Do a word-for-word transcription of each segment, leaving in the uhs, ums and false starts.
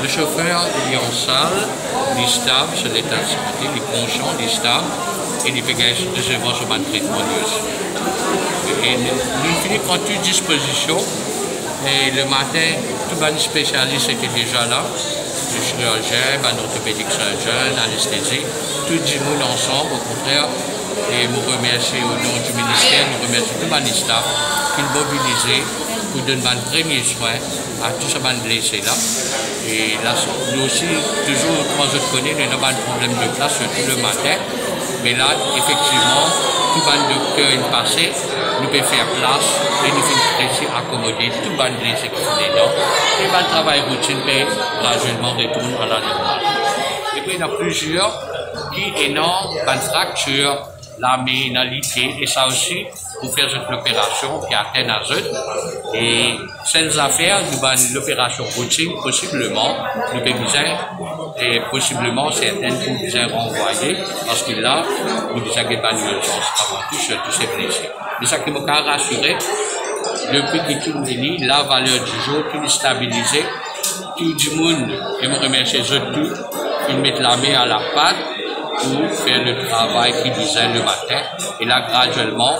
Le sofer, li an sal, li stab, so leta de sante, li konsian, li stab, e li pe gagn so, de sovan so bann tretman li osi. E nou, nou fini pran tou dispozision, e le matin, tou bann spesialis ete deza la, le chirurgien, bann ortopedik sirurgien, anestezi, tou dimoun ansanm, okontrer, e mo remersie o non di minister, mo remersie tou bann staf ki mobilize pou donn bann premie swin a tou sa bann blese la. E la, nou osi, touzour, kouma zot kone, nou ena bann problem de plas, sirtou le matin. Me la, efektivman, tou bann dokter inn pase, nou pe fer plas e nou finn resi akomode tou bann blese ki finn ena. E bann travay routinn pe grazielman retourn a la normal. Epi, ena plizier ki ena bann fraktir, lame, ena lipie, e sa osi, pou fer zot loperasion ki atenn a zot. E sel zafer, nou bann loperasion routinn, posibleman, nou pe bizin, e posibleman, sertin pou bizin ranvwaye, parski la, nou bizin get bann irzans avan tou, sirtou se blese. Me sa ki mo kapav rasire, depi ki tou vini, la, valer di zour, tou stabilize, tou dimoun, e mo remersie zot tou, inn met lame a lapat pou fer le travay ki bizin le matin. E la, grazielman,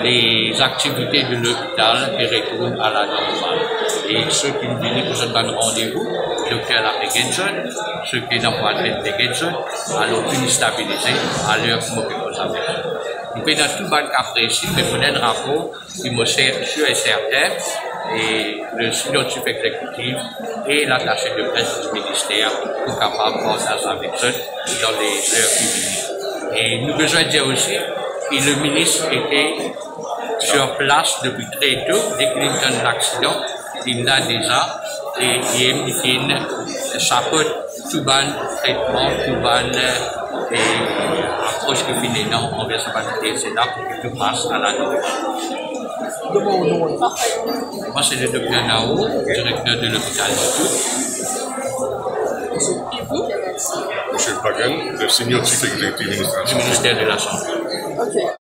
lezaktivite de lopital pe retourn a la normal. E seki vini pou zot bann randevou, dokter la pe get zot, seki ena pou admet pe get zot, alor tou stabilize, aler ki mo pe koz avek zot. Nou pena tou bann ka presi, me pou donn rapor, ki mo sir, sir e sertin, e le signantif exekitif e latase de pres di minister pou kapav partaz avek zot dan le ler ki vini. E nou bizin dir osi ki le minis ete sir plas depi tre to, deki li tann laksidan, li la deza, e li finn saport tou bann tretman, tou bann, e, apros ki finn ena anver sa bann blese la pou ki tou pas a la normal. Donk, o non, mwa se le dokter Nao, direkter de lopital Litour. Et vous ? Monsieur Pagan, le senior chief executive ministre de la Santé. Du ministère de la Santé. Ok.